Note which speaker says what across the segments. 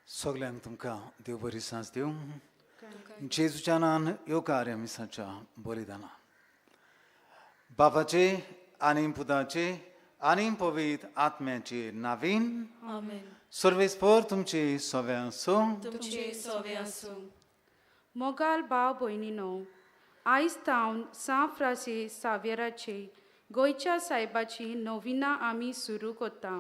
Speaker 1: सगल्यांक तुमकां देव बरी सांज दिवं. जेजूच्या नांवान येवकार मिसाच्या बलिदाना. बापाचे आनी पुताचे आनी पवित्र आत्म्याचे नावीन.
Speaker 2: आमेन.
Speaker 1: सर्वेस्पर तुमचे सवे आसूं.
Speaker 2: तुमचे सवे आसूं.
Speaker 3: मोगाल भाव भयणीनो, आयज थावन सां फ्रांसीस साव्यराची गोंयच्या सायबाची नविना आमी सुरू करता.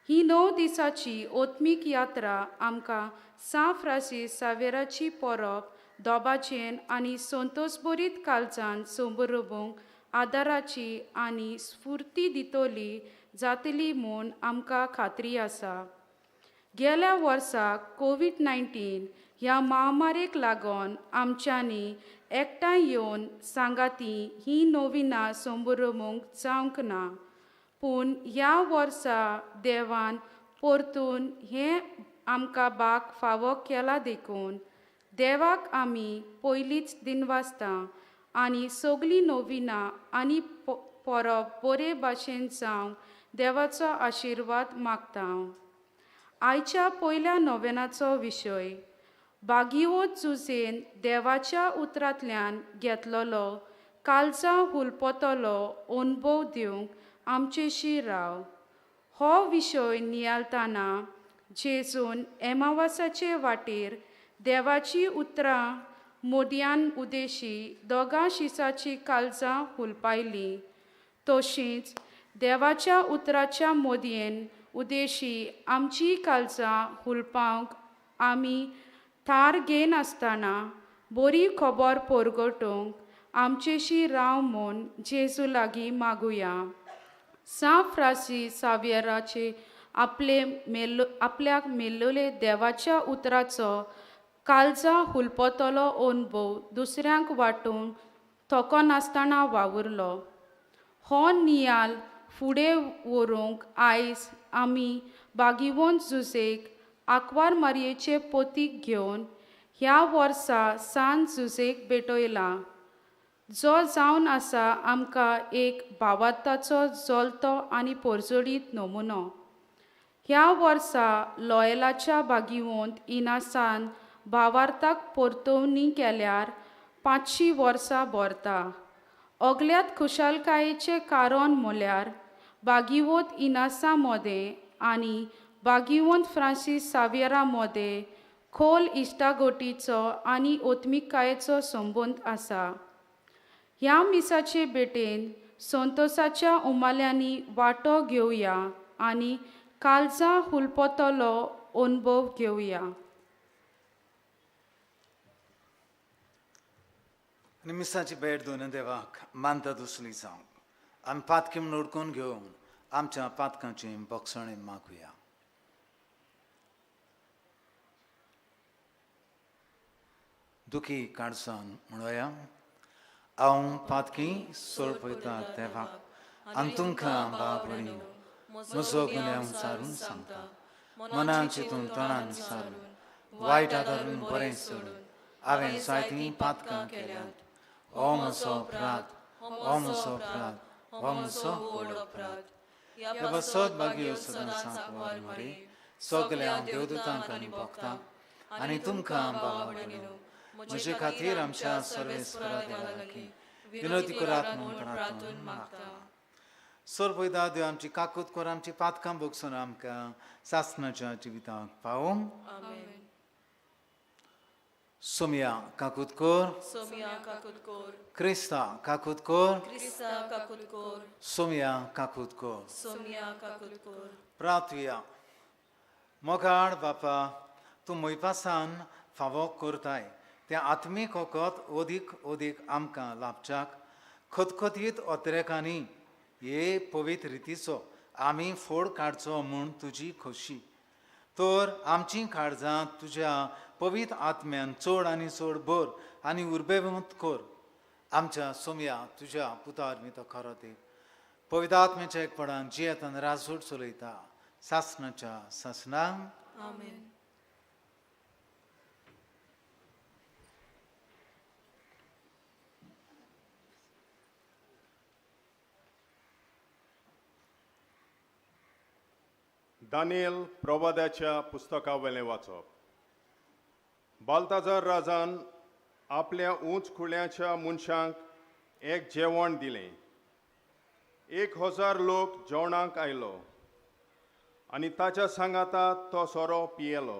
Speaker 3: ही 9 दिसाची ओत्मीक यात्रा आमकां सां फ्रांसीस सावेराची परब दोबाचेन आनी संतोषभरीत काळजान संबरोवंक आदाराची आनी स्फूर्ती दितली जातली म्हूण आमकां खात्री आसा. गेल्या वर्सा कोवीड-19 ह्या महामारेक लागून आमच्यांनी एकठांय येवन सांगाती ही नविना संबरोवंक जावंक ना, पूण ह्या वर्सा देवान परतून हें आमकां बाग फावो केला देखून देवाक आमी पयलींच दिनवासता आनी सगळीं नविना आनी परब बरे भाशेन जावंक देवाचो आशिर्वाद मागता. आयच्या पयल्या नोवेनाचो विशय बागिवो जुझेन देवाच्या उतरांतल्यान घेतलेलो काळजा हुलपतलो अणभव दिवंक आमचेशी राव. हो विशय नियाळतना जेजून एमावासाचे वाटेर देवाची उतरां मोदयान उदेशी दोगां शिसाची काळजां हुलपायलीं, तशींच देवाच्या उतराच्या मोदयेन उदेशी आमची काळजां हुलपावंक आमी थार घेयनासतना बरी खबर परगटूंक आमचेशी राव म्हूण जेजू लागीं मागुया. सां फ्रांसीस साव्यराचे आपले मेल्लो आपल्याक मेल्लोले देवाच्या उतराचो काळजा हुलपतलो अणभव दुसऱ्यांक वांटूंक थकनासतना वावुरलो. हो नियाल फुडें व्हरूंक आयज आमी बागिवंत जुझेक आंकवार मारयेचे पोतीक घेवन ह्या वर्सा सान जुझेक भेटयला, जो जावन आसा आमकां एक भावार्थाचो जलतो आनी परजळीत नमुनो. ह्या वर्सा लॉयलाच्या बागिवंत इनासान भावार्थाक परतवणी केल्यार 500 वर्सां भरता. अगल्यांत खुशालकायेचें कारण म्हळ्यार बागिवंत इनासा मदें आनी बागिवंत फ्रांसीस साव्यरा मदें खोल इश्टागोटीचो आनी ओत्मिकायेचो संबंद आसा. ह्या मिसाचे भेटेन संतोसाच्या उमाल्यांनी वांटो घेवया आनी काळजा हुलपतलो अणभव घेवया.
Speaker 1: आनी मिसाची भेट दोन देवाक मानता दुसरी जावंक आमी पातकी म्हूण उडकून घेवन आमच्या पातकांची बोगसणी मागुया. दुखी काडसान म्हणोया, हांव पातकी सोडपयता देवाक आनी तुमकां भाव भयणीनो म्हजो गुन्यांव सारून सांगता मनान चिंतून तोंडान सारून वायट आदारून बरें सोडून हांवें जायतीं पातकां केल्यांत. हो म्हजो अपराध, हो म्हजो अपराध, हो म्हजो व्हड अपराध. ह्या पासत भाग्यो सदां सांकवार मरे सगल्या देवदूतांक आनी भक्तांक आनी तुमकां भावा भयणीनो म्हजे खातीर आमच्या सर्वेस्परा देवा लागीं विनोदी करात म्हूण प्रार्थून मागता. सर्वदा देव आमची काकूत कर आमची पातकां भोगसून आमकां सासणाच्या जिविताक पावोवंक.
Speaker 2: आमेन.
Speaker 1: सोमया काकूत कर,
Speaker 2: सोमया काकूत कर,
Speaker 1: क्रिस्ता काकूत कर,
Speaker 2: क्रिस्ता काकूत कर,
Speaker 1: सोमया काकूत कर.
Speaker 2: सोमया काकूत कर.
Speaker 1: प्रार्थुया. मोगाळ बापा, तूं मोयपासान फावो करताय तें आत्मीक वखद अदीक अदीक आमकां लाभच्याक खतखतीत अत्रेकांनी हे पवित्र रितीचो आमी फोड काडचो म्हूण तुजी खोशी. तर आमचीं काळजां तुज्या पवित्र आत्म्यान चड आनी चड भर आनी उर्बेवंत कर. आमच्या सोमया तुज्या पुतार मी तो खरो देव पवित्र आत्म्याच्या एकपणान जियेतान राजवट चलयता सासणाच्या सासणाक.
Speaker 2: आमेन.
Speaker 4: दानियल प्रवादाच्या पुस्तकावेलें वाचप. बाल्ताजार राजान आपल्या उंच खुळ्याच्या मनशांक एक जेवण दिलें. 1000 लोक जेवणाक आयलो आनी ताच्या सांगाता तो सोरो पियेलो.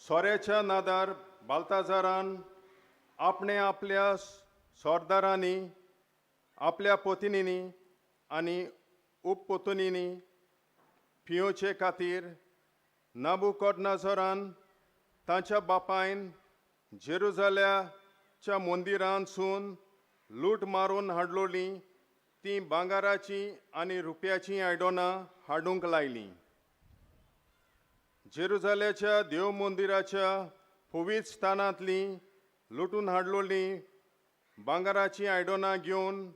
Speaker 4: सोऱ्याच्या नादार बाल्ताजारान आपणे आपल्या सरदारांनी आपल्या पतिनींनी आनी उपपतनींनी पियोचे खातीर नाबुकोडनाझरान तांच्या बापायन जेरुजाल्याच्या मंदिरांतसून लूट मारून हाडलोली तीं भांगराचीं आनी रुप्याचीं आयदनां हाडूंक लायलीं. जेरुजाल्याच्या देव मंदिराच्या पवित्र स्थानांतलीं लुटून हाडलोलीं भांगराचीं आयदनां घेवन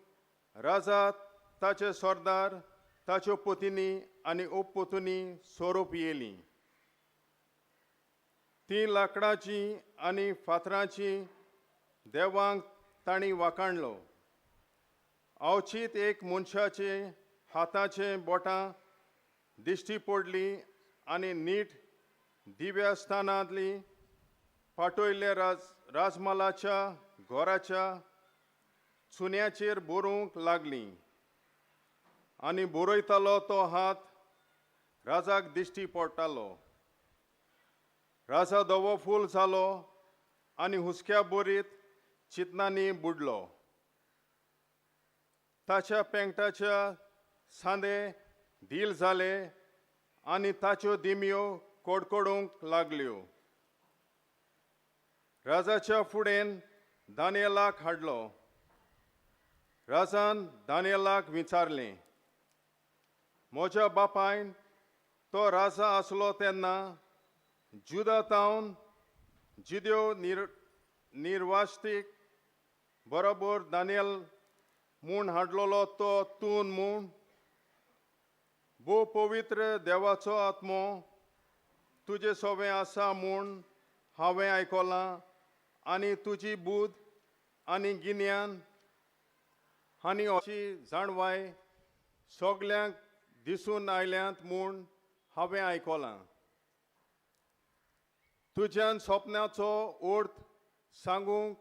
Speaker 4: राजा ताचे सरदार ताच्यो पतिनी आनी उपपतिनी सोरो पियेलीं. तीं लांकडाचीं आनी फातरांचीं देवांक तांणी वाखाणलो. अवचीत एक मनशाचे हाताचे बोटां दिश्टी पडली आनी नीट दिव्या स्थानांतली पाटयल्ल्या राजमालाच्या घराच्या चुन्याचेर बरोवंक लागली आनी बरयतालो तो हात राजाक दिश्टी पडटालो. राजा धवो फूल जालो आनी हुसक्या बरीत चिंतनांनी बुडलो. ताच्या पेंकटाच्या सांदे धील जाले आनी ताच्यो दिमयो कडकडूंक लागल्यो. राजाच्या फुडेन दानियलाक हाडलो. राजान दानियलाक विचारलें, म्हज्या बापायन तो राजा आसलो तेन्ना जुदा तावन जिद्यो निर्वास्तीक बरोबर दानियल म्हूण हाडलेलो तो तून म्हूण भोव पवित्र देवाचो आत्मो तुजे सोबें आसा म्हूण हांवें आयकलां आनी तुजी बुद्द आनी गिन्यान आनी अशी जाणवाय सगल्यांक दिसून आयल्यांत म्हूण हांवें आयकलां. तुज्यान सपनाचो अर्थ सांगूंक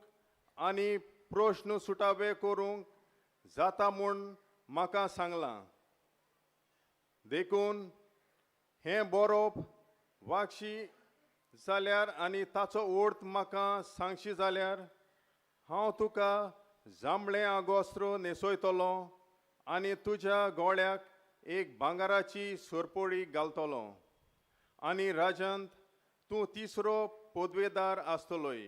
Speaker 4: आनी प्रश्न सुटावे करूंक जाता म्हूण म्हाका सांगलां. देखून हें बरोवप वागशी जाल्यार आनी ताचो अर्थ म्हाका सांगशी जाल्यार हांव तुका जांबळें आगोस्त्र न्हेसयतलो आनी तुज्या गळ्याक एक भांगराची सरपळी घालतलो आनी राज्यांत तूं तिसरो पदवेदार आसतलोय.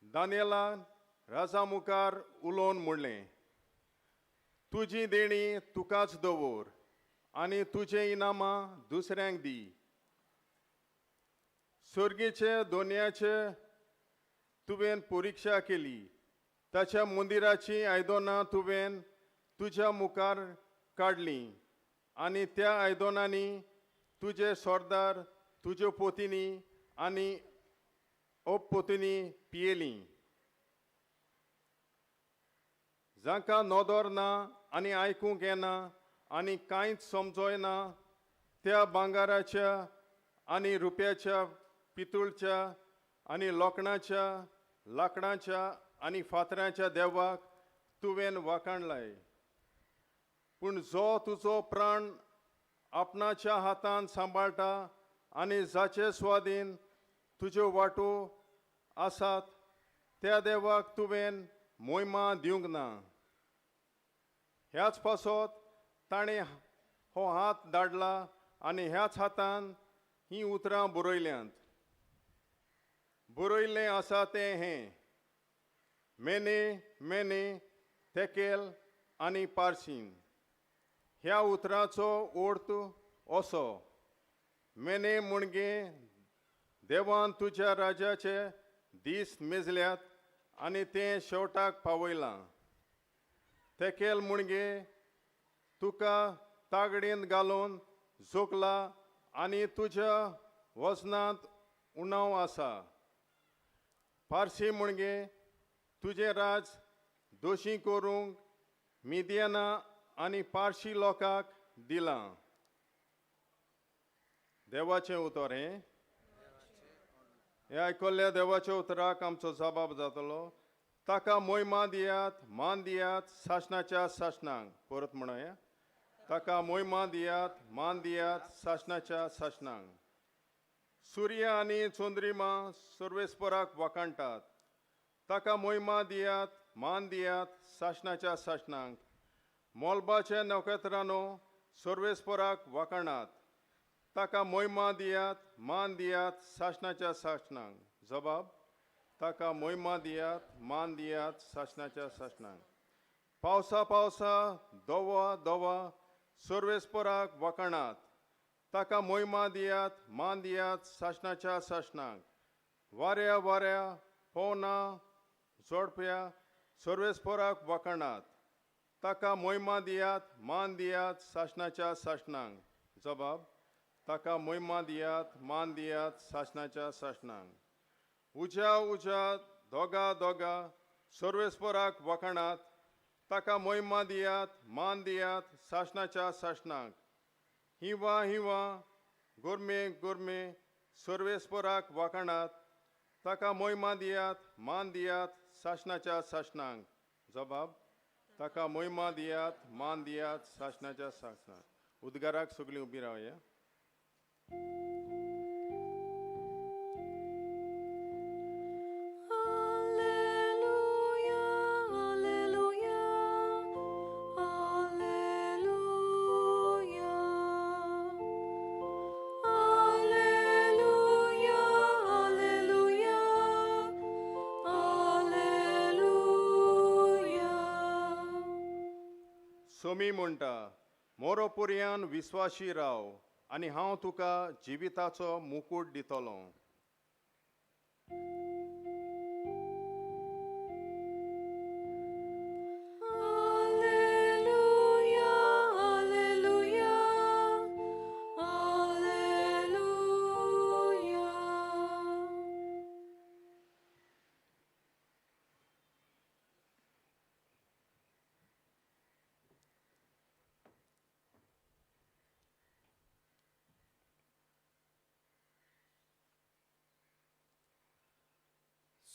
Speaker 4: दानियलान राजा मुखार उलोवन म्हणलें, तुजी देणी तुकाच दवर आनी तुजें इनामां दुसऱ्यांक दी. सर्गीचे दोनयाचे तुवें परिक्षा केली ताच्या मंदिराचीं आयदनां तुवें तुज्या मुखार काडलीं आनी त्या आयदनांनी तुजे सरदार तुज्यो पोतींनी आनी अपपोतींनी पियेलीं. जांकां नदर ना आनी आयकूंक येना आनी कांयच समजोयना त्या भांगराच्या आनी रुप्याच्या पितूळच्या आनी लोखणाच्या लांकडाच्या आनी फातराच्या देवाक तुवें वाखाणलाय. पूण जो तुजो प्राण आपणाच्या हातान सांबाळटा आनी जाचे स्वादीन तुज्यो वाटो आसात त्या देवाक तुवें मोहिमा दिवंक ना. ह्याच पासत ताणें हो हात धाडला आनी ह्याच हातान हीं उतरां बरयल्यांत. बरयल्लें आसा तें हें: मेने मेने तेकेल आनी पारसीन. ह्या उतराचो अर्थ असो: मेने म्हणजे देवान तुज्या राजाचे दीस मेजल्यात आनी तें शेवटाक पावयलां. तेकेल म्हणजे तुका तागडेन घालून जोखला आनी तुज्या वजनांत उणाव आसा. पारसी म्हणजे तुजें राज दोशी करूंक मिदियाना आनी पारशी लोकांक दिलां. देवाचें उतर हें. हे आयकल्ल्या देवाच्या उतराक आमचो जबाब जातलो. ताका मोहिमा दियात, मान दियात सासणाच्या सासणांक. परत म्हणया: ताका मोहिमा दियात, मान दियात सासणाच्या सासणांक. सूर्य आनी चंद्रिमा सर्वेस्पराक वाखाणटात. ताका मोहिमा दियात, मान दियात सासणाच्या सासणांक. मोलबाच्या नखेत्रांनो सर्वेस्पराक वाखाणात. ताका मोहिमा दियात, मान दियात सासणाच्या सासणांक. जबाब: ताका मोहिमा दियात, मान दियात सासणाच्या सासणांक. पावसा पावसा दोवा दोवा सर्वेस्पराक वाखाणात. ताका मोहिमा दियात, मान दियात सासणाच्या सासणांक. वाऱ्या वाऱ्या पोवना जोडप्या सर्वेस्पराक वाखाणात. ताका मोहिमा दियात, मान दियात सासणाच्या सासणांक. जबाब: ताका मोहिमा दियात, मान दियात सासणाच्या सासणांक. उज्या उज्या दोगा दोगा सर्वेस्पराक वाखाणात. ताका मोहिमा दियात, मान दियात सासणाच्या सासणांक. हिवा हिवा गोरमे गोरमे सर्वेस्पराक वाखाणात. ताका मोहिमा दियात, मान दियात सासणाच्या सासणांक. जबाब: ताका मोहिमा दियात, मान दियात सासणाच्या सासणांक. उद्गाराक सगळीं उबी रावया.
Speaker 2: Alleluia, Alleluia, Alleluia. Alleluia, Alleluia, Alleluia.
Speaker 4: Somi म्हणटा, मोरो पुरयान विस्वाशी राव आनी हांव तुका जिविताचो मुकूट दितलो.
Speaker 2: Alleluia, Alleluia, Alleluia.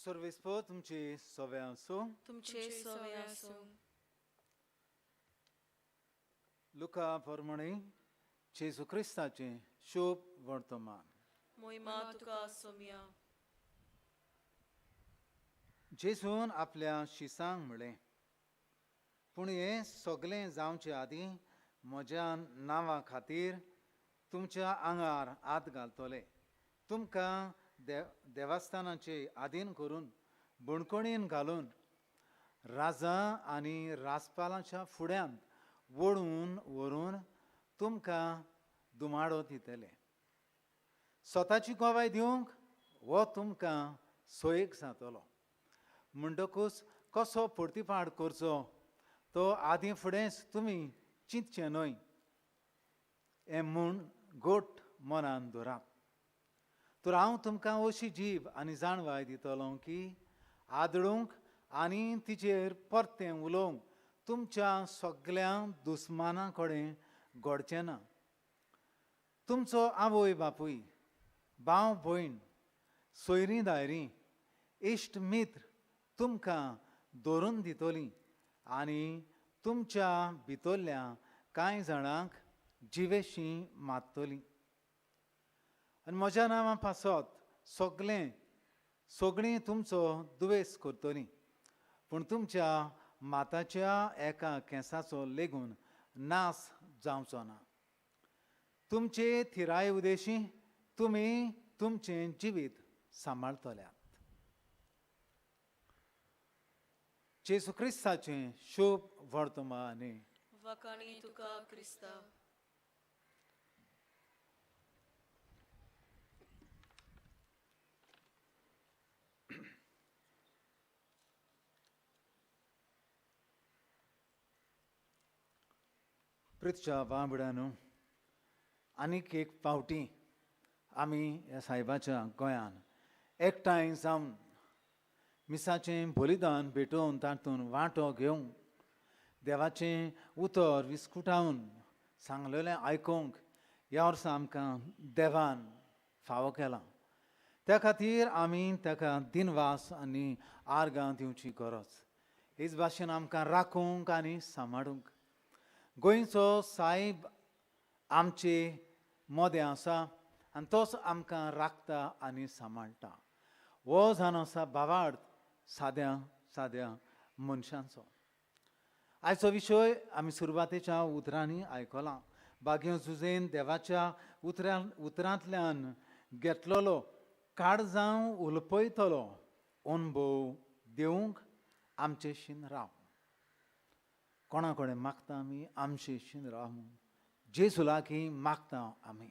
Speaker 1: सर्वेस्पर तुमचे सवे आसूं.
Speaker 2: तुमचे सवे आसूं.
Speaker 1: लुका प्रमाणे जेजू क्रिस्ताचें शुभ वर्तमान.
Speaker 2: मोहिमा तुका सोमया.
Speaker 1: जेजून आपल्या शिसांक म्हळें, पूण हें सगळें जावचे आदीं म्हज्या नांवा खातीर तुमच्या आंगार हात घालतले, तुमकां देवस्थानाचे आदीन करून बणकणीन घालून राजा आनी राजपालाच्या फुड्यांत वळून व्हरून तुमकां दुमाडो दितले. स्वताची गवाय दिवंक हो तुमकां सोयीक जातलो. म्हणटकूच कसो परतिपाड करचो तो आदीं फुडेंच तुमी चिंतचें न्हय हें म्हूण गोट मनान दवरात. तर हांव तुमकां अशी जीब आनी जाणवाय दितलो की आदळूंक आनी तिचेर परतें उलोवंक तुमच्या सगळ्या दुस्माना कडेन घडचें ना. तुमचो आवय बापूय, भाव भयण, सोयरीं दायरीं, इश्ट मित्र तुमकां धरून दितलीं आनी तुमच्या भितरल्या कांय जाणांक जिवेशीं मारतलीं. आनी म्हज्या नांवा पासत सगळें सगळीं तुमचो दुवेस करतलीं, पूण तुमच्या माताच्या एका केंसाचो लेगून नास जावचो ना. तुमचे थिराय उदेशी तुमी तुमचें जिवीत सांबाळतल्यात. जेजू क्रिस्ताचें शुभ वर्तमान.
Speaker 2: वाखाणी तुका क्रिस्ता.
Speaker 1: प्रितच्या बाबड्यानो, आनीक एक फावटी आमी ह्या सायबाच्या गोंयान एकठांय जावन मिसाचें बलिदान भेटोवन तातूंत वांटो घेवंक, देवाचें उतर विस्कुटावन सांगलेलें आयकूंक ह्या वर्सा आमकां देवान फावो केलां. त्या खातीर आमी ताका दिनवास आनी आर्गां दिवची गरज. हेच भाशेन आमकां राखूंक आनी सांबाळूंक गोंयचो सायब आमचे मदें आसा आनी तोच आमकां राखता आनी सांबाळटा. हो जावन आसा भावार्थ साद्या साद्या मनशांचो. आयचो विशय आमी सुरवातेच्या उतरांनी आयकला. बागेव जुजेन देवाच्या उतरांतल्यान घेतलेलो काळजां उलपयतलो अणभव दिवंक आमचे शीन राव. कोणा कडेन मागता आमी आमचे शीन राव म्हूण जेजू लागीं मागता आमी.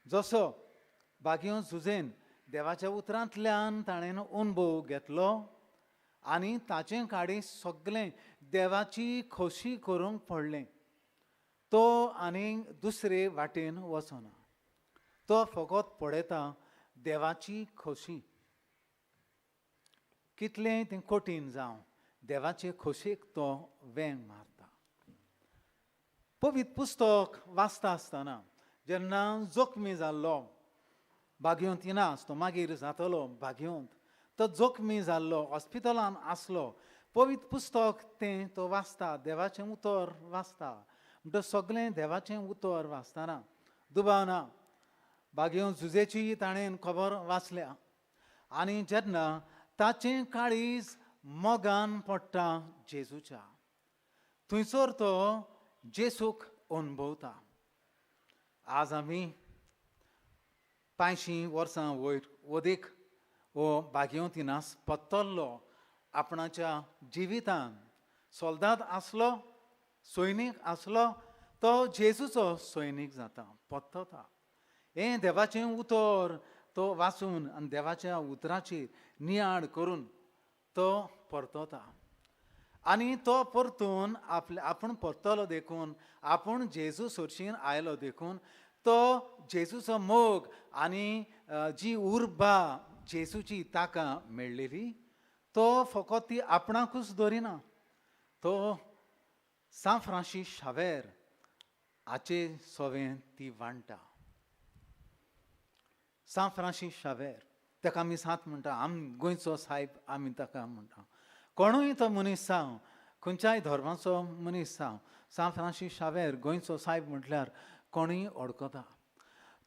Speaker 1: जसो बागेव जुजेन देवाच्या उतरांतल्यान ताणें अणभव घेतलो आनी ताचें काडी सगळें देवाची खोशी करूंक पडलें, तो आनी दुसरे वाटेन वचना. तो फकत पळयता देवाची खोशी. कितलें तें कठीण जावं देवाचे खोशेक तो वेंग मारता. पवित्र पुस्तक वाचता आसतना जेन्ना जखमी जाल्लो बागेवंत इनास, तो मागीर जातलो बागेवंत, तो जखमी जाल्लो हॉस्पिटलान आसलो, पवित्र पुस्तक तें तो वाचता, देवाचें उतर वाचता. म्हणटच सगळें देवाचें उतर वाचतना दुबाव ना बागेवंत जुजेची ताणें खबर वाचल्या आनी जेन्ना ताचें काळीज मोगान पडटा जेजूच्या, थंयसर तो जेजूक अणभवता. आज आमी 500 वर्सां वयर वदीक हो बागेवंत इनास पत्तल्लो आपणाच्या जिवितान. सोल्दाद आसलो, सैनीक आसलो, तो जेजूचो सैनीक जाता, पत्तता. हें देवाचें उतर तो वाचून आनी देवाच्या उतराचेर नियाळ करून तो परतता आनी तो परतून आपले आपूण परतलो देखून, आपूण जेजू सरशीन आयलो देखून तो जेजूचो मोग आनी जी उर्बा जेजूची ताका मेळ्ळेली तो फकत ती आपणाकूच दवरिना, तो सांत फ्रांसीस शावेर हाचे सोवें ती वांट्टा. सांत फ्रांसीस शावेर ताका आमी सांत म्हणटा, आम गोंयचो सायब आमी ताका म्हणटा. कोणूय तो मनीस जावं, खंयच्याय धर्माचो मनीस जावं, सांत फ्रांसीस शावेर गोंयचो सायब म्हटल्यार कोणूय वळखता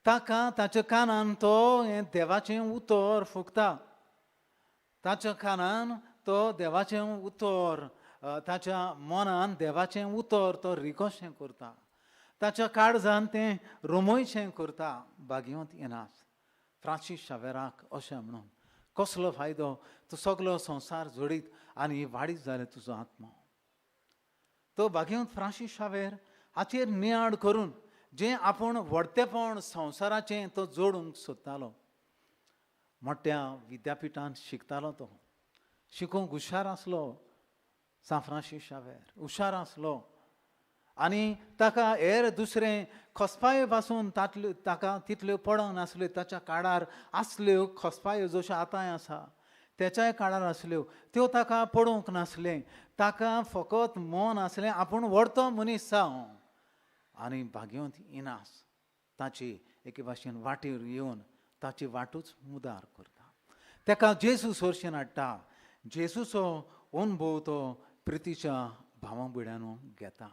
Speaker 1: ताका. ताच्या कानान तो हें देवाचें उतर फुकता, ताच्या कानान तो देवाचें उतर, ताच्या मनान देवाचें उतर तो रिकोशें करता, ताच्या काळजान तें रोमयशें करता. बागेवंत इनास फ्रांसीस शावेराक अशें म्हणून कसलो फायदो, तूं सगलो संवसार जोडीत आनी वाडीत जालें तुजो आत्मो. तो बागेवंत फ्रांसीस शावेर हाचेर नियाळ करून जें आपूण व्हडतेपण संवसाराचें तो जोडूंक सोदतालो. मोठ्या विद्यापिठांत शिकतालो तो, शिकूंक हुशार आसलो सांत फ्रांसीस शावेर, हुशार आसलो आनी ताका हेर दुसरें खोसपायो पासून तातल्यो ताका तितल्यो पडोंक नासल्यो. ताच्या काळार आसल्यो खोसपायो जश्यो आतांय आसा तेच्याय काळार आसल्यो, त्यो ताका पडूंक नासलें. ताका फकत मन आसलें आपूण व्हडतो मनीस जावं. आनी भाग्यवंत इनास ताची एके भाशेन वाटेर येवन ताची वाटूच मुदार करता. ताका जेजू सोरशेन हाडटा. जेजूचो अनुभव तो प्रितीच्या भावा भयणांनो घेता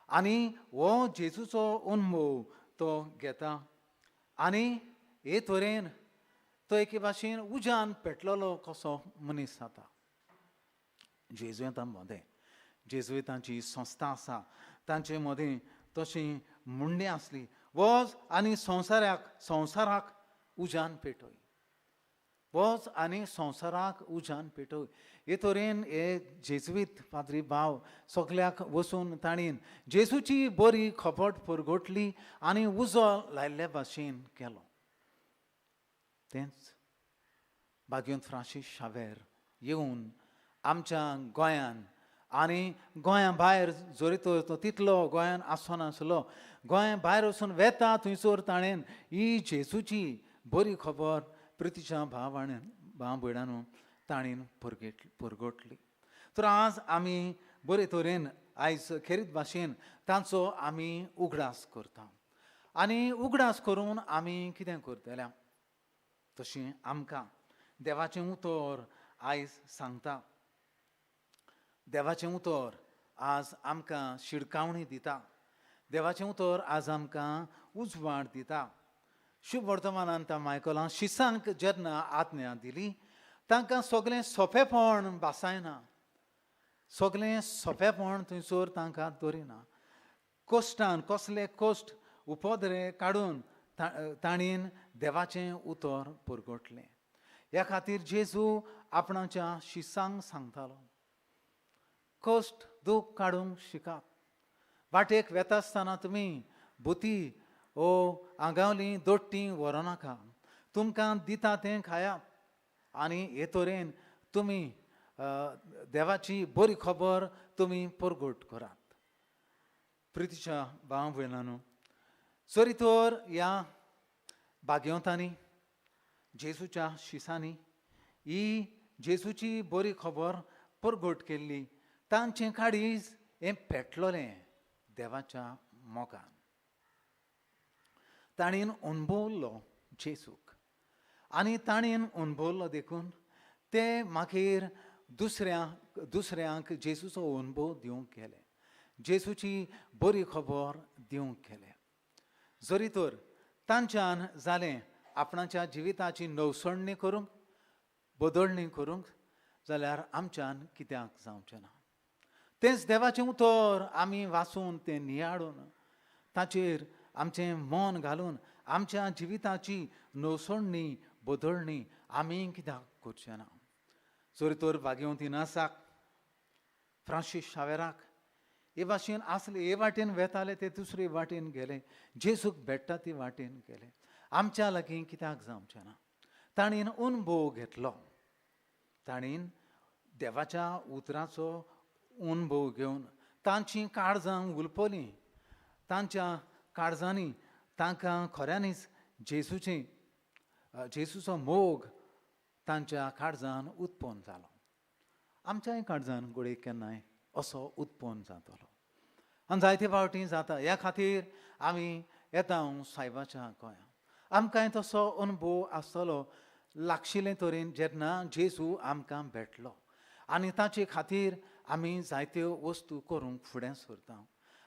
Speaker 1: आनी हो जेजूचो अनुभव तो घेता आनी हे तरेन तो एके भाशेन उज्यान पेटलेलो कसो मनीस जाता. जेजुयतां मदें जेजुयतांची संस्था आसा, तांचे मदें तशी मुंडी आसली, वच आनी संवसाराक उज्यान पेटय, वच आनी संवसाराक उज्यान पेटय. हे तरेन हे जेजुईत पाद्री भाव सगल्याक वचून ताणेन जेजूची बरी खबर परगटली आनी उजो लायिल्ले भाशेन केलो. तेंच भाग्यवंत फ्रांसीस शावेर येवन आमच्या गोंयान आनी गोंया भायर जरी तो तितलो गोंयान आसनासलो, गोंया भायर वचून वेता थंयसर ताणेन ही जेजूची बरी खबर प्रितीच्या भाव भाव भयणांनो ताणेन परगटली. तर आज आमी बरे तरेन आयज खेरीत भाशेन तांचो आमी उगडास करता आनी उगडास करून आमी कितें करतले तशें आमकां देवाचें उतर आयज सांगता. देवाचें उतर आज आमकां शिडकावणी दिता. देवाचें उतर आज आमकां उजवाड दिता. शुभ वर्तमानान त्या मायकलान शिसांक जेन्ना आज्ञा दिली तांकां सगळें सोंपेपण भासायना, सगळें सोंपेपण थंयसर तांकां दवरिना. कश्टान कसले कश्ट उपद्रे काडून ताणेन देवाचें उतर परगटलें. ह्या खातीर जेजू आपणाच्या शिसांक सांगतालो, कश्ट दूख काडूंक शिकात. वाटेक वेता आसतना तुमी बोती ओ आंगावली दोट्टी व्हरूं नाका, तुमकां दिता तें खायात आनी हे तरेन तुमी देवाची बरी खबर तुमी परगट करात. प्रितीच्या भाव भयणांनो, जरी तर ह्या भाग्यवंतांनी जेजूच्या शिसांनी ही जेजूची बरी खबर परगट केल्ली, तांचें काळीज हें पेटलोलें देवाच्या मोगान. ताणेन अणभवल्लो जेजूक आनी ताणेन अणभवल्लो देखून ते मागीर दुसऱ्यांक जेजूचो अणभव दिवंक गेले, जेजूची बरी खबर दिवंक गेले. जरी तर तांच्यान जालें आपणाच्या जिविताची नवसणणी करूंक, बदलणी करूंक, जाल्यार आमच्यान कित्याक जावचें ना? तेंच देवाचें उतर आमी वाचून तें नियाळून ताचेर आमचें मन घालून आमच्या जिविताची नवसणणी बदलणी आमी कित्याक करचें ना? जरी तर भाग्यवंती नासाक, फ्रांसीस शावेराक हे भाशेन आसले, हे वाटेन वेताले ते दुसरे वाटेन गेले, जेजूक भेट्टा ते वाटेन गेले, आमच्या लागीं कित्याक जावचें ना? ताणेन अणभव घेतलो, ताणेन देवाच्या उतराचो अणभव घेवन तांचीं काळजां उलपलीं. तांच्या काळजांनी तांकां खऱ्यांनीच जेजूचो मोग तांच्या काळजान उत्पन्न जालो. आमच्याय काळजान घडये केन्नाय असो उत्पन्न जातलो आनी जायते फावटी जाता. ह्या खातीर आमी येता सायबाच्या गोंया. आमकांय तसो अणभव आसतलो लागशिल्ले तरेन जेन्ना जेजू आमकां भेटलो आनी ताचे खातीर आमी जायत्यो वस्तू करूंक फुडें सरता.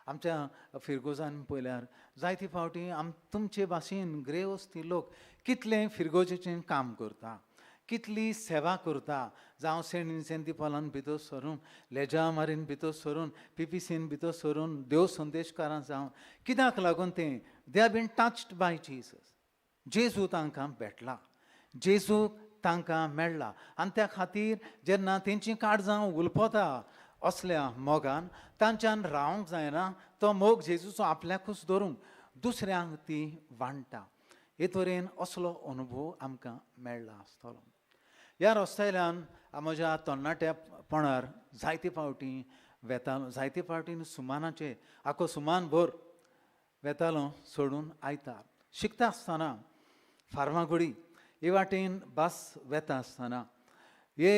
Speaker 1: आमच्या फिरगोजान पळयल्यार जायते फावटी तुमचे भाशेन ग्रेवस्ती लोक कितलें फिरगोजेचें काम करता, कितली सेवा करता, जावं सेंट विन्सेंत दिपालान भितर सरून, लेजा मारीन भितर सरून, पीपीसीन भितर सरून, देव संदेशकारां जावन, कित्याक लागून तें they have been touched by Jesus. जेजू तांकां भेटला, जेजू तांकां मेळ्ळा आनी त्या खातीर जेन्ना तेंचीं काळजां उलपता असल्या मोगान तांच्यान रावंक जायना, तो मोग जेजूचो आपल्याकूच धरूंक दुसऱ्यांक ती वांट्टा. हे तरेन असलो अनुभव आमकां मेळ्ळा आसतलो. ह्या रस्त्यान म्हज्या तरणाट्यापणार जायते फावटी वेतालो, जायते फावटी सुमानाचे आखो सुमान भर वेतालो सोडून आयता. शिकता आसतना फार्मागुडी हे वाटेन बस वेता आसतना हे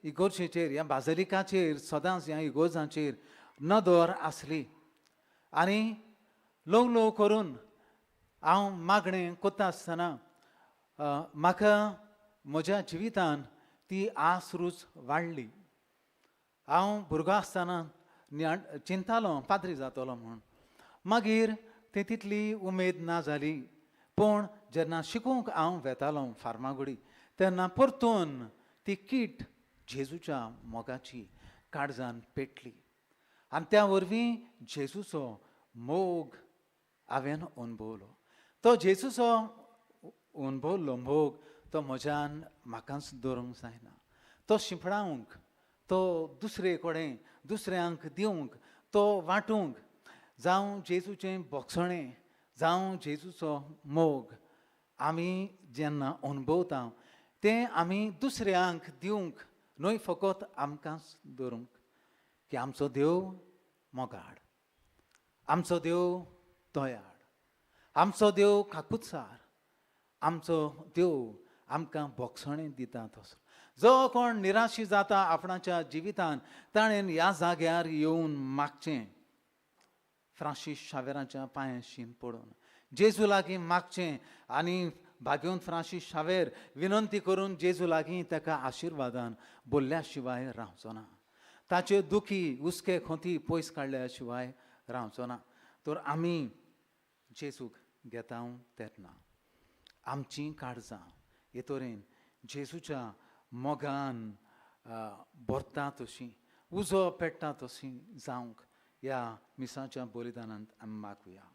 Speaker 1: इगोर्जेचेर, ह्या बाजलिकाचेर सदांच ह्या इगोर्जांचेर नदर आसली आनी ल्हव ल्हव करून हांव मागणें करता आसतना म्हाका म्हज्या जिवितान ती आस रूच वाडली. हांव भुरगो आसतना चिंतालो पाद्री जातलो म्हूण, मागीर ते तितली उमेद ना जाली. पूण जेन्ना शिकूंक हांव वेतालो फार्मागुडी तेन्ना परतून ती कीट जेजूच्या मोगाची काळजान पेटली आनी त्या वरवीं जेजूचो मोग हांवें अणभवलो. तो जेजूचो अणभवल्लो मोग तो म्हज्यान म्हाकाच दवरूंक जायना, तो शिंपडावंक, तो दुसरे कडेन दुसऱ्यांक दिवंक, तो वांटूंक, जावं जेजूचें भोगसणें, जावं जेजूचो मोग आमी जेन्ना अणभवता तें आमी दुसऱ्यांक दिवंक न्हय, फकत आमकांच दवरूंक की आमचो देव मोगाड, आमचो देव दयाळ, आमचो देव काकुत्सार, आमचो देव आमकां भोगसणें दिता. तसो जो कोण निराशी जाता आपणाच्या जिवितान ताणें ह्या जाग्यार येवन मागचें, फ्रांसीस शावेराच्या पांयांशीन पडून जेजू लागीं मागचें आनी भाग्योन फ्रांसीस शावेर विनंती करून जेजू लागीं ताका आशिर्वादान बोल्ल्या शिवाय रावचो ना, ताच्यो दुखी हुस्के खोंती पयस काडल्या शिवाय रावचो ना. तर आमी जेजूक घेता तेन्ना आमचीं काळजां हे तरेन जेजूच्या मोगान भरता तशी, उजो पेट्टा तशी जावंक ह्या मिसाच्या बलिदानांत आमी मागुया.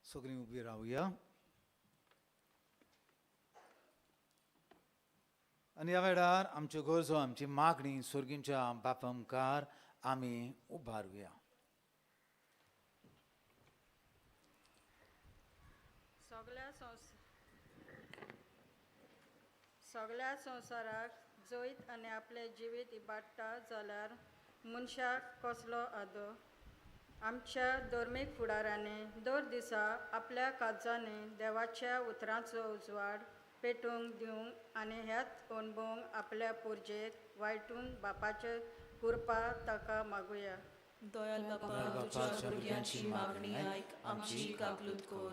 Speaker 1: सगळीं उबी रावया आनी ह्या वेळार आमच्यो गरजो, आमची मागणी सर्गींच्या बापा मुखार आमी उबारुया.
Speaker 5: सगळ्या संवसाराक जैत आनी आपलें जिवीत इबाडटा जाल्यार मनशाक कसलो आदो? आमच्या धर्मीक फुडारांनी दर दिसा आपल्या काळजांनी देवाच्या उतरांचो उजवाड पेटोवंक दिवंक आनी ह्याच अणभवंक आपल्या पुरजेक वायटून बापाचे कृपा ताका मागुया.
Speaker 2: दयाल बापा, तुज्या भुरग्यांची मागणी आयक, आमची काकलूत कर.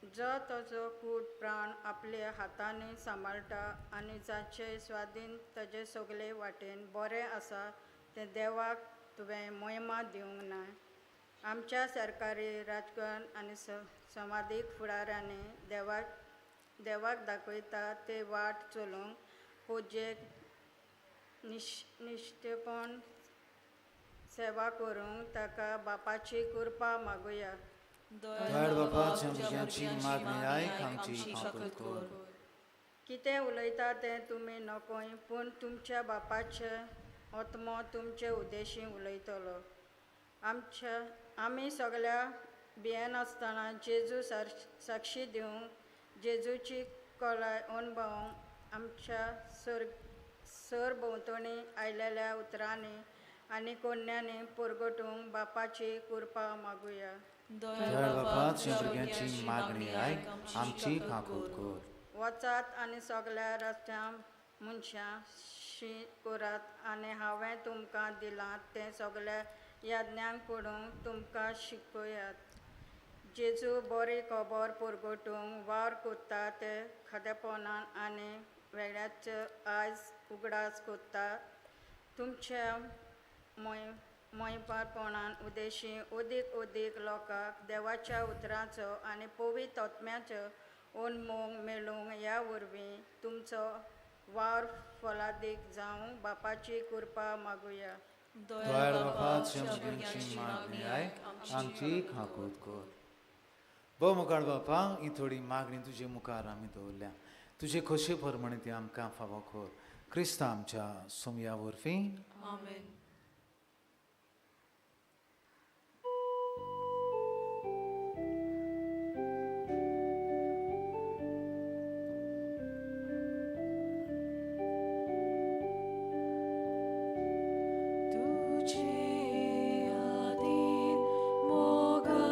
Speaker 5: जो ताजो कूड प्राण आपल्या हातांनी सांबाळटा आनी जाचे स्वादीन ताजे सगळे वाटेन बरें आसा तें देवाक तुवें मोहिमा दिवंक ना. आमच्या सरकारी राजकारण आनी समाजीक फुडारांनी देवाक दाखयता ते वाट चलोवंक पुजेक निश्ठेपण सेवा करूंक ताका बापाची कृपा मागुया.
Speaker 1: दयाळ बापा, तुज्या मागणी आयक, आमची काकूत कर.
Speaker 5: कितें उलयता तें तुमी नकोय, पूण तुमच्या बापाचे आत्मो तुमचे उद्देशी उलयतलो. आमी सगळ्या भियेनासतना जेजू साक्षी दिवंक, जेजूची कलाय अणभवंक आमच्या सरभोंवतणी आयलेल्या उतरांनी आनी कोन्यांनी परगटूंक बापाची कृपा मागुया.
Speaker 1: दयाळ बापा, तुज्या भुरग्यांची मागणी आयक, आमची काकूत कर.
Speaker 5: वचात आनी सगळ्या रस्त्यां मनशां शी करात आनी हांवें तुमकां दिलां तें सगळ्या यज्ञांक पडूंक तुमकां शिकयात. जेजू बरी खबर परगटूंक वावर करता ते खदेपणान आनी वेगळ्याच आयज उगडास करता. तुमच्या मोयपारपणान उद्देशी अदीक अदीक लोकांक देवाच्या उतरांचो आनी पवित्र आत्म्याचो अनमोग मेळूंक ह्या वरवीं तुमचो वावर फलादीक जावं बापाची कृपा मागुया.
Speaker 1: दयाळ बापा, तुज्या भुरग्यांची मागणी आयक, आमची खाकूत कर. भोव मुखार बापा, ही थोडी मागणी तुजे मुखार आमी दवरल्या, तुजे खोशे प्रमाणे ती आमकां फावो कर. क्रिस्ता आमच्या सोमया वरवीं.
Speaker 2: आमेन. तुझे आदीन मोगा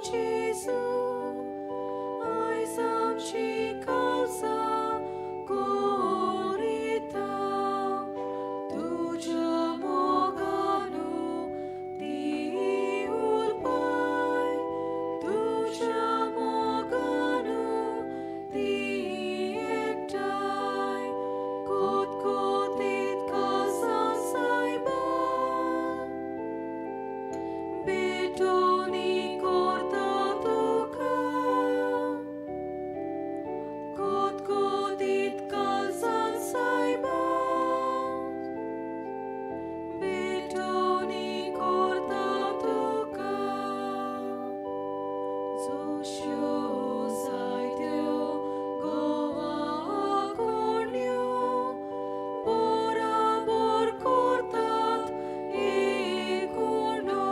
Speaker 2: जेजू, आयज आमची काळजां कोरिता, तुज्या मोगानू ती उरपाय, तुज्या मोगानू ती एकठांय, कोतकोतीत काळजां सायबा, भेटोनी करता तुका, कोतकोतीत काळजां सायबा, भेटोनी करता तुका. जोश्यो जायत्यो गोवा कोण्यो, बराबर करतात एकूणो,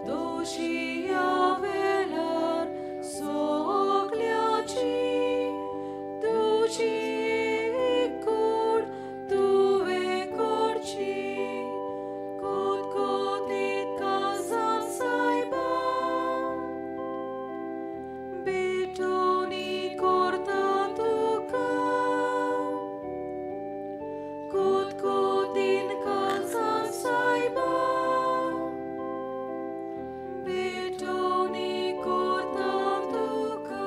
Speaker 2: दोशिया वेळार सगल्याची, तुजी एक कूड तुवें करची, कोतकोतीत काळजां सायबा, भेटोनी करता तुका, कोतकोतीन काळजां सायबा, भेटोनी करता तुका.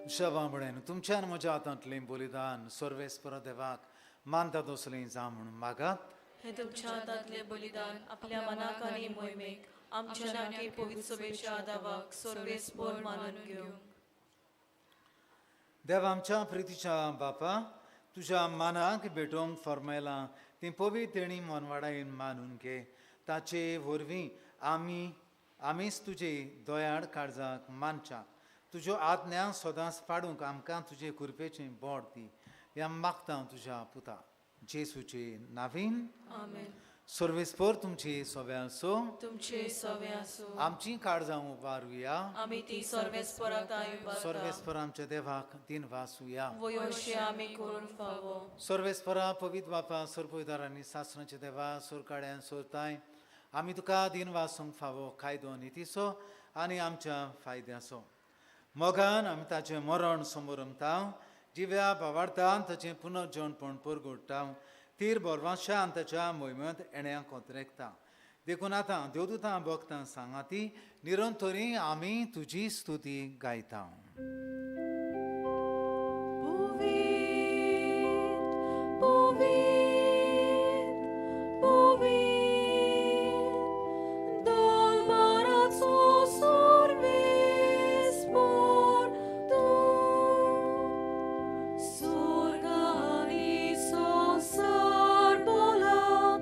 Speaker 1: शबा म्हणून तुमच्या आनी म्हज्या हातांतलें बलिदान सर्वेस्पर देवाक मानता तसलें जावं म्हणून मागात.
Speaker 2: हे तुमच्या हातांतलें बलिदान आपल्या मनाक आनी मोहिमेक आमच्या नाकी पवित्र सभेच्या दावाक सर्वेस्पर मानून घेवंक.
Speaker 1: देव आमच्या प्रितीच्या बापा, तुज्या मानाक भेटोवंक फर्मायलां ती पवित्र देणी मनवाडायेन मानून घे. ताचे वरवीं आमीच तुजे दयाळ काळजाक मानच्या तुज्यो आज्ञा सदांच पाडूंक आमकां तुजे कृपेचें बोट दी. ह्या मागता तुज्या पुता जेसूचे नावीन.
Speaker 2: आमेन.
Speaker 1: सर्वेस्पर तुमची सगळ्यां आसूं.
Speaker 2: तुमचे सवे आसूं.
Speaker 1: आमची काळजां उबारुया.
Speaker 2: आमी ती सर्वेस्पराक उबारता.
Speaker 1: सर्वेस्पर आमच्या देवाक दिन वासुया.
Speaker 2: वयोशे आमी करून फावो.
Speaker 1: सर्वेस्परा पवित्र बापा, सरपयदार आनी सासणाचे देवा, सोरकाड्यान सोरताय, आमी तुका दिन वासूंक फावो कायदो नितीचो आनी आमच्या फायद्याचो. मोगान आमी ताचें मरण समोरमता, जिव्या भावार्थान ताचें पुनर्जनपण परगुडटा, तीर बोरवाशान ताच्या मोहिमेंत येण्या कोत्रेकता. देखून आतां देवदूतां भक्तां सांगाती निरंतरी आमी तुजी स्तुती गायता.
Speaker 2: पवित्र, पवित्र, पवित्र, दलबाराचो सर्वेस्पर तूं, स्वर्ग आनी संवसार भरलात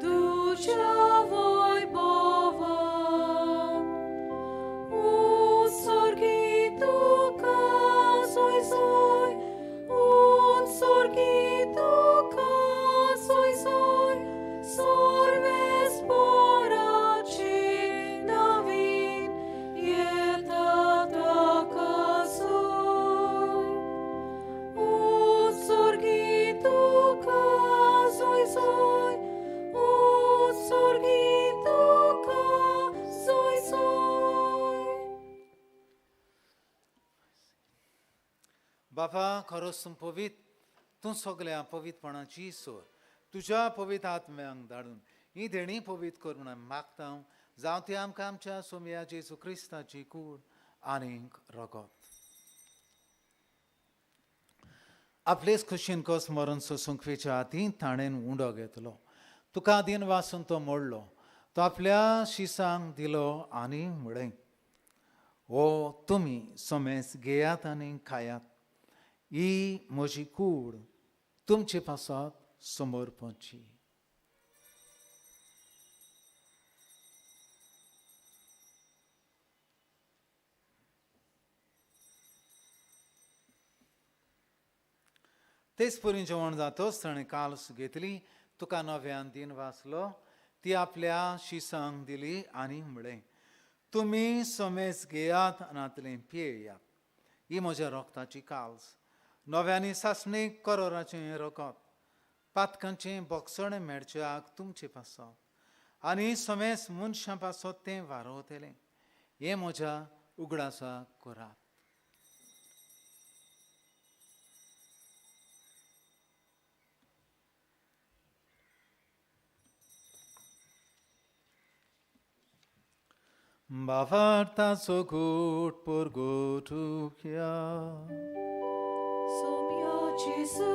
Speaker 2: तुज्या वैभवान. उत्सर्गी तुका सोय सोय, उत्सर्गी तुका सोय सोय, सर्वेस्पराचे नवीन येता ताका सोय. उत्सर्गी तुका सोय सोय, उत्सर्गी तुका सोय सोय.
Speaker 1: बापा, खरोच तूं पवित्र, तूं सगल्या पवित्रपणाची सोर. तुज्या पवित्र आत्म्यांक धाडून ही देणी पवित्र कर म्हणून मागता. जावं ती आमकां आमच्या सोमया जेजू क्रिस्ताची कूड आनीक रगत. आपलेच खुशीन कस मरण सोसूंक वेच्या हातीन ताणें उंडो घेतलो. तुका दिन वासून तो मोडलो, तो आपल्या शिसांक दिलो आनी म्हळें, हो तुमी सोमेस घेयात आनी खायात, ही म्हजी कूड तुमचे पासत समर्पणची. तेच परी जेवण जातच ताणें काल्स घेतली, तुका नव्यान दिन वाचलो, ती आपल्या शिसांक दिली आनी म्हळें, तुमी समेज घेयात आनी पियेयात, ही म्हज्या रोगताची काल्स, नव्यानी सासणीक करोराचें रगत, पातकांचें बोगसणें मेळच्याक तुमचे पासत आनी समेज मनशां पासत तें वारोवतलें, हें म्हज्या उगडासाक करात. भावार्थाचो घोट परगटुया.
Speaker 2: सोम्या जेजू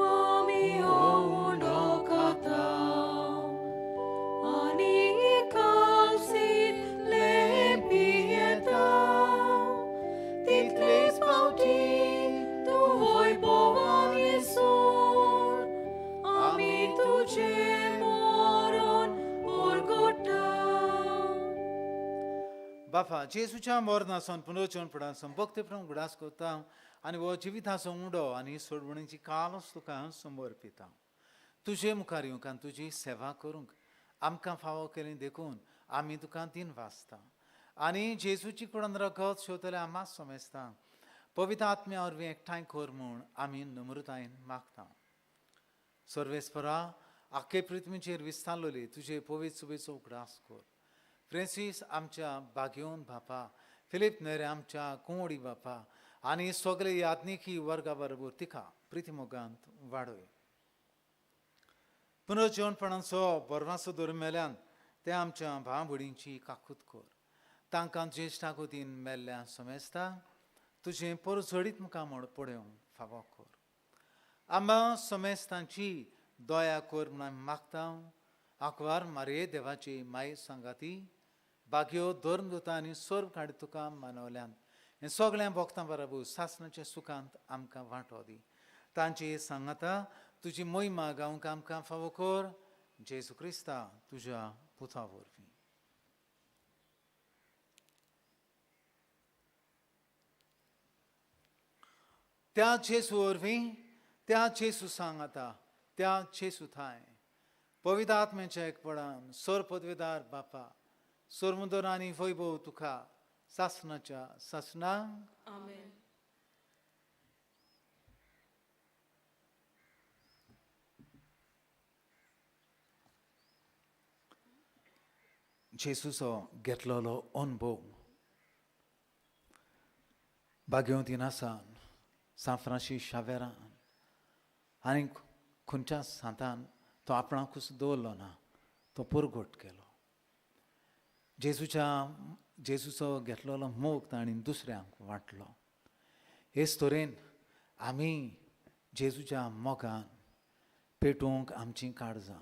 Speaker 2: आमी उंडो खाता आनी कालसीतले पियेता, तितलेच फावटी तूं वैभवान येसून आमी तुजें मरण परगटा.
Speaker 1: बापा जेजूच्या मरणासून पुनर्जनपणासून भक्तीप्रम उगडास करता आनी हो जिविताचो उंडो आनी सोडवणीची कालच तुका समर्पिता. तुजे मुखार येवंक आनी तुजी सेवा करूंक आमकां फावो केली देखून आमी तुका दिन वाचता आनी जेजूची कुडान रगत शेवतले आमां समजता पवित्र आत्म्या वरवीं एकठांय कर म्हूण आमी नम्रतायेन मागता. सर्वेस्परा आख्खे पृथ्वीचेर विस्तारलेली तुजे पवित्र सुबेचो उगडास कर. फ्रेंसीस आमच्या बागेवन बापा, फिलीप नेरे आमच्या कुंवडी बापा आनी सगळे याज्ञिकी वर्गा बरोबर तिका प्रितीमोगांत वाडय. पुनर्जिवणपणाचो बरवासो धरून मेल्यान ते आमच्या भाव भयणींची काकूत कर. तांकां ज्येश्ठा गोतीन मेल्ल्या समेस्ता तुजें परजळीत मुखामळ पळोवंक फावो कर. आमकां समेस्तांची दया कर म्हूण आमी मागता. आंकवार मारये देवाची माये सांगाती बागयो धर्मदूता आनी सर्व काडी तुका मानवल्यान हें सगळ्यां भोगतां बराबर सासणाच्या सुखांत आमकां वांटो दी. तांची सांगाता तुजी मोहिमा गावंक आमकां फावो कर. जेजू क्रिस्ता तुज्या पुता वरवीं. त्या जेजू वरवीं, त्या जेजू सांगाता, त्या जेजू थांय पवित्र आत्म्याच्या एकपणान सोर पदवेदार बापा सोरमुदर आनी वैभव तुका सासणाच्या सासणा.
Speaker 2: आमेन.
Speaker 1: जेजूचो घेतलेलो अनुभव बागेवती नासान सांत फ्रांसीस शावेरान आनी खंयच्या सांतान तो आपणाकूच दवरलो ना, तो परगट केलो. जेजूचो घेतलेलो मोग तांणी दुसऱ्यांक वांटलो. हेच तरेन आमी जेजूच्या मोगान पेटोवंक आमचीं काळजां,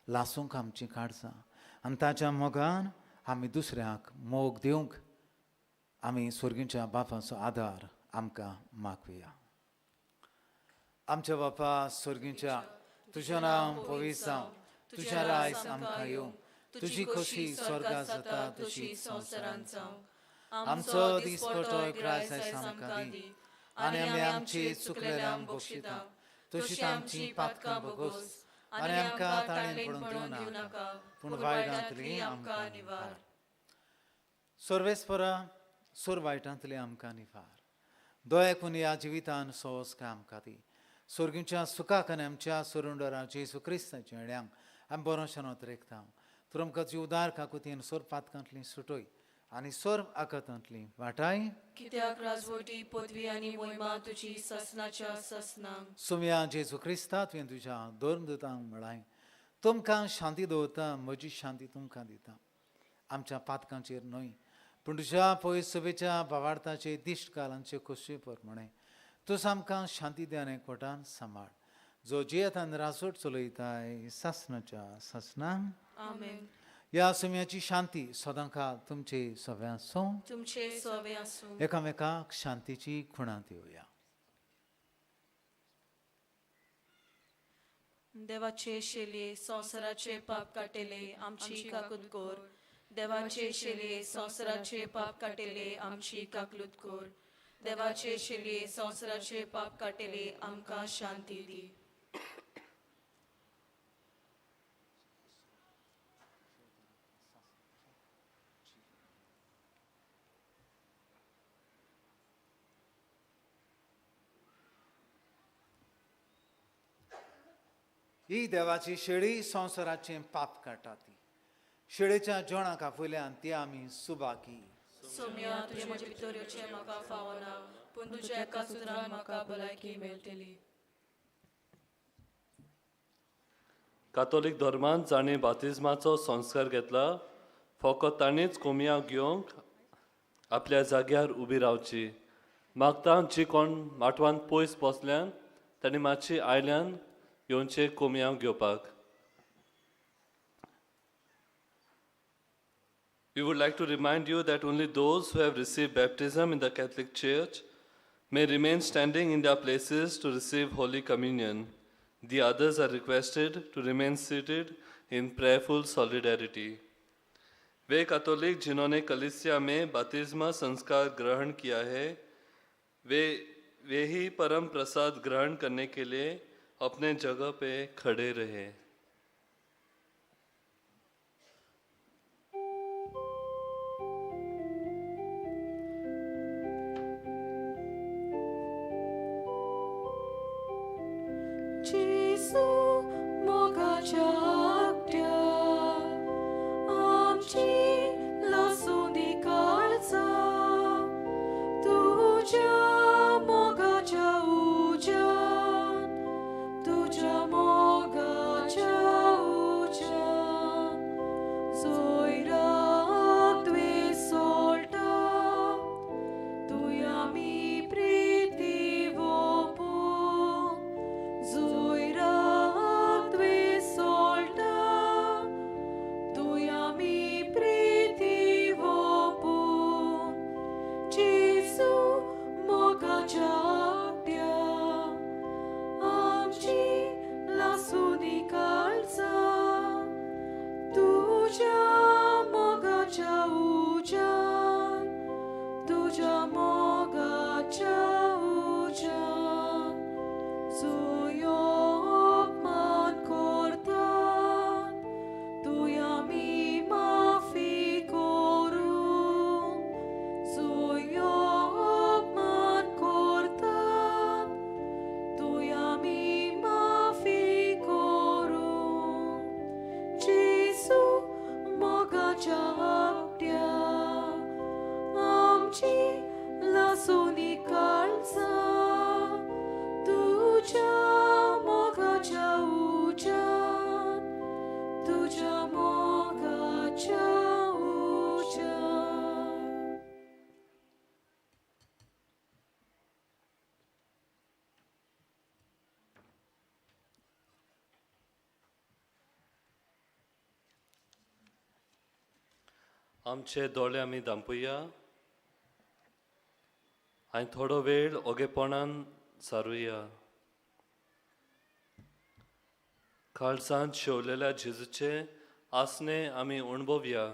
Speaker 1: लासूंक आमचीं काळजां आनी ताच्या मोगान आमी दुसऱ्यांक मोग दिवंक आमी स्वर्गीच्या बापाचो आदार आमकां मागुया. आमच्या बापा स्वर्गीच्या, तुजें नांव पवित्र जावं, तुजें रायस आमकां येवं, तुजी खोशी स्वर्गांत जाता तशी संवसारांत जावं. आमचो दिसपटो ग्रास आयज आमकां दी आनी आमी आमची चुकलेल्यांक बक्षिता तशीच आमची पातकां बगोस आनी आमकां ताणें पडून दिवं नाका, पूण वायटांतली आमकां निवार. सर्वेस्परा सोर वायटांतली आमकां निवार. दया करून ह्या जिवितान सोस काय आमकां दी. स्वर्गीच्या सुखाक आनी आमच्या सोरुंडरा जेजू क्रिस्ताच्या हेड्यांक आमी बरो शनोत रेखता. तूं आमकां तुजी उदार काकुतीन सोर पातकांतली सुटय आनी सोर आकातांतली वाटाय.
Speaker 2: कित्याक राजवटी पदवी आनी मोहिमा तुजी सासणाच्या सासणाक.
Speaker 1: सुम्या जेजू क्रिस्ता तुवें तुज्या धर्मदूतांक म्हळाय, तुमकां शांती दवरता, म्हजी शांती तुमकां दिता. आमच्या पातकांचेर न्हय पूण तुज्या पयस सभेच्या भावार्थाचे दिश्ट कालांचे खोशये प्रमाणे तूं आमकां शांती दी आनी एकवटान सांबाळ, जो जियेतान राजवट चलयताय सासणाच्या सासणाक.
Speaker 2: आमेन.
Speaker 1: ह्या सुम्याची शांती सदांकाळ तुमचे सगळे आसूं,
Speaker 2: तुमचे सवे आसूं.
Speaker 1: एकामेकाक शांतीची खुणा दिवया.
Speaker 2: देवाचे शेलये संवसाराचे पाप काटेले आमची काकूत कोर. देवाचे शेलये संवसाराचे पाप काटेले आमची काकलूत कोर. देवाचे शेलये संवसाराचे पाप काटेले आमकां शांती दी.
Speaker 1: ही देवाची शेळी संवसाराचें पाप काडटा ती शेळेच्या जेवणाक आपयल्यान ती आमी सुबाकी.
Speaker 2: सोम्या, तुजें म्हजे भितर येवचें म्हाका फावना, पूण तुज्या एका सुत्रान म्हाका भलायकी मेळटली.
Speaker 6: कातोलीक धर्मांत जांणी बातिज्माचो संस्कार घेतला फकत तांणीच कोमिया घेवंक आपल्या जाग्यार उबी रावची. मागता जी कोण माटवान पयस बसल्यान तांणी मातशी आयल्यान येवचे कोमियांव घेवपाक. We would like to remind you that only those who have received baptism in the Catholic Church may remain standing in their places to receive Holy Communion. The others are requested to remain seated in prayerful solidarity. Way Catholic जिन्होंने कलीसिया में बपतिस्मा संस्कार ग्रहण किया है वे ही परम प्रसाद ग्रहण करने K लिए अपने जगह पे खड़े रहे.
Speaker 2: जेजू मोगाच्या आगट्या आमची लासूं दी काळजा, तुज्या मोगाच्या उज्यान, तुज्या मोगाच्या उज्यान जोयराक तुवें सोडटा, तुवें आमी प्रिती वोपून जोयराक तुवें सोडटा, तुवें आमी प्रिती वोपून. जेजू मोगाच्या आगट्या आमची लासूं दी काळजा, तुज्या मोगाच्या उज्यान, तुज्या मोगाच्या उज्यान जोयो अपमान करतात तुवें आमी माफी करूं, जोयो अपमान करतात तुवें आमी माफी करूं. जेजू मोगाच्या आगट्या आमची लासूं दी काळजा, तुज्या मोगाच्या उज्यान, तुज्या मोगाच्या उज्यान.
Speaker 6: आमचे दोळे आमी धांपुया आनी थोडो वेळ ओगेपणान सारुया. काळजांत शेवलेल्या जेजूचे आसणे आमी अणभवया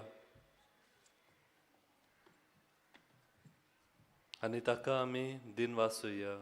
Speaker 6: आनी ताका आमी दिनवासुया.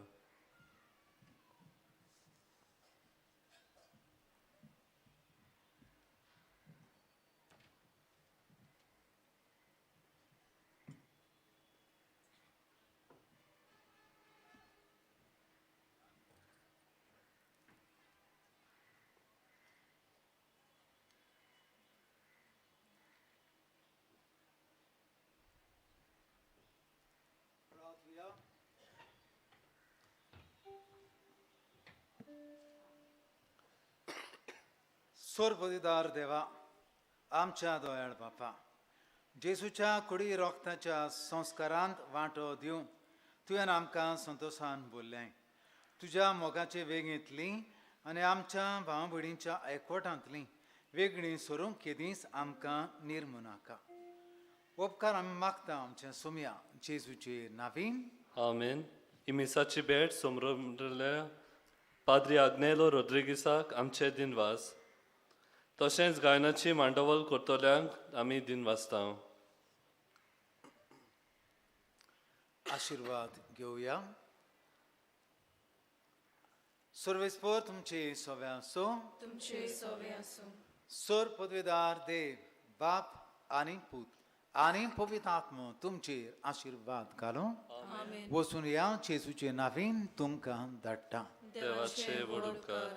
Speaker 1: सोरपदीदार देवा, आमच्या दोयाळ बापा, जेजूच्या कुडी रोगताच्या संस्कारांत वांटो दिवन तुवें आमकां संतोशान बोल्लें. तुज्या मोगाचे वेगेंतली आनी आमच्या भाव भयणींच्या एकवटांतली वेगळी सरूंक केदींच आमकां निर्मू नाका. उपकार आमी मागता आमच्या सोम्या जेजूचे नावीन.
Speaker 6: आमेन. ही मिसाची भेट समृद्धल्या पाद्री आग्नेलो रोद्रिगिसाक आमचे दिनवास. तशेंच गायनाची मांडवल करतल्यांक आमी दिनवासता.
Speaker 1: आशिर्वाद घेवया. सर्वेस्पर तुमचे सोवे आसूं.
Speaker 2: तुमचे सोवे आसूं.
Speaker 1: सर पदवेदार देव बाप आनी पूत आनी पवित्र आत्मो तुमचेर आशिर्वाद घालूं.
Speaker 2: आमेन.
Speaker 1: वचून या जेजूचे नावीन तुमकां धाडटा.
Speaker 6: देवाचे व्हड उपकार.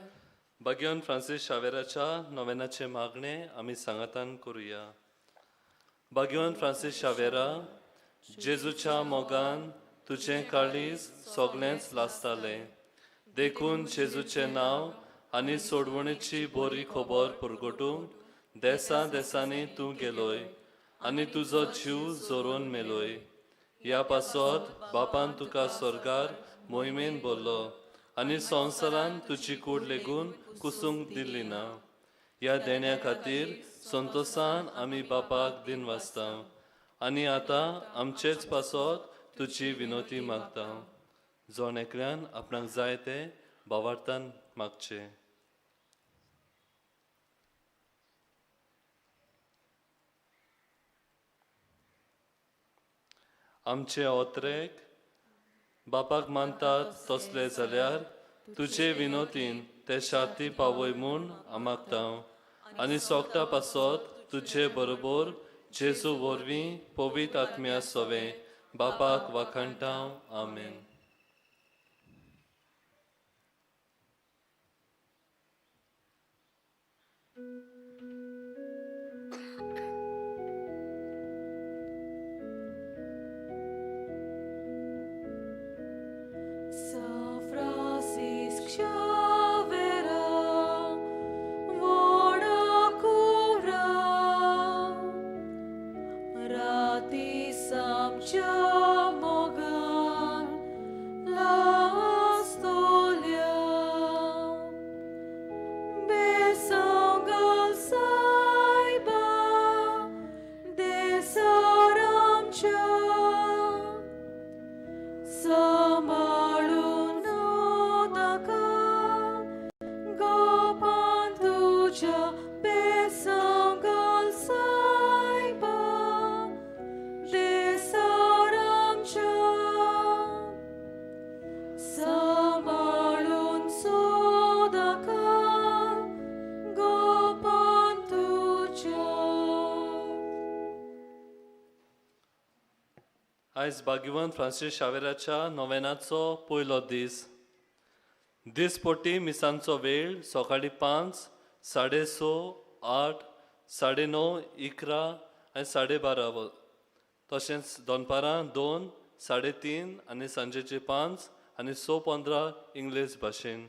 Speaker 6: भाग्यवन फ्रांसीस शावेराच्या नोवेनाचे मागणे आमी सांगातान करुया. भाग्यवन फ्रांसीस शावेरा, जेजूच्या मोगान तुजें काळीज सगळेंच लासतालें, देखून जेजूचें नांव आनी सोडवणेची बरी खबर परगटूंक देसा देसांनी तूं गेलोय आनी तुजो जीव जोरोन मेलोय. ह्या पासत बापान तुका स्वर्गार मोहिमेन भरलो आनी संवसारान तुजी कूड लेगून कुसूंक दिली ना. ह्या देण्या खातीर संतोसान आमी बापाक दिनवासता आनी आतां आमचेच पासत तुजी विनोती मागता. जण एकल्यान आपणाक जाय तें भावार्थान मागचें. आमचे ओत्रेक बापाक मानतात तसले जाल्यार तुजे विनोतीन ते शाती पावय म्हूण मागता आनी सोगटा पासत तुजे बरोबर जेजू वरवीं पवित्र आत्म्या सोवे बापाक वाखाणटा. आमेन.
Speaker 2: São Francisco Xavier, vora cura, rati samcha mogan lastolia, besongal saiba desaramcha. सांबाळून ताका गोपान तुज्या बेसांगाल सायबा देसारामच्या. सांबाळून सोदाका गोपान तुज्या.
Speaker 6: आयज भाग्यवंत फ्रांसीस शावेराच्या नोवेनाचो पयलो दीस. दिसपट्टी मिसांचो वेळ सकाळीं 5, 6:30, 8, 9:30, 11 आनी 12:30, तशेंच दनपारां 2, 3:30 आनी सांजेचे 5 आनी 6:15 इंग्लीश भाशेन.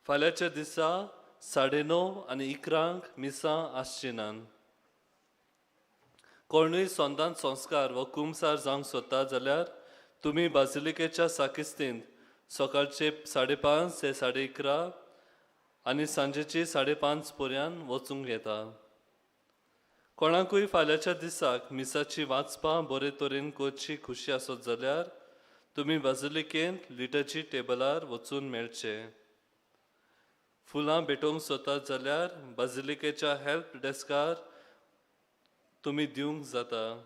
Speaker 6: फाल्यांच्या दिसा 9:30 आनी 11 मिसां आसची नात. कोणूय संदान संस्कार वा कुमसार जावंक सोदता जाल्यार तुमी बाजिलिकेच्या साकिस्तींत सकाळचे 5:30 ते 11:30 आनी सांजेची 5:30 पर्यंत वचूंक येता. कोणाकूय फाल्यांच्या दिसाक मिसाची वाचपां बरे तरेन करची खुशी आसत जाल्यार तुमी बाजिलिकेंत लिटर्जी टेबलार वचून मेळचे. फुलां भेटोवंक सोदतात जाल्यार बाजिलिकेच्या हेल्प डेस्कार तुमी दिवंक जाता.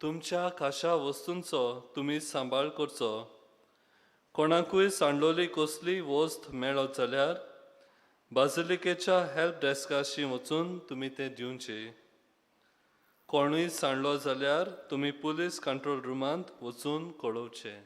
Speaker 6: तुमच्या खाशा वस्तूंचो तुमी सांबाळ करचो. कोणाकूय सांडलोली कसली वस्त मेळत जाल्यार बाजिलिकेच्या हेल्प डेस्काशी वचून तुमी तें दिवचें. कोणूय सांडलो जाल्यार तुमी पुलीस कंट्रोल रुमांत वचून कळोवचें.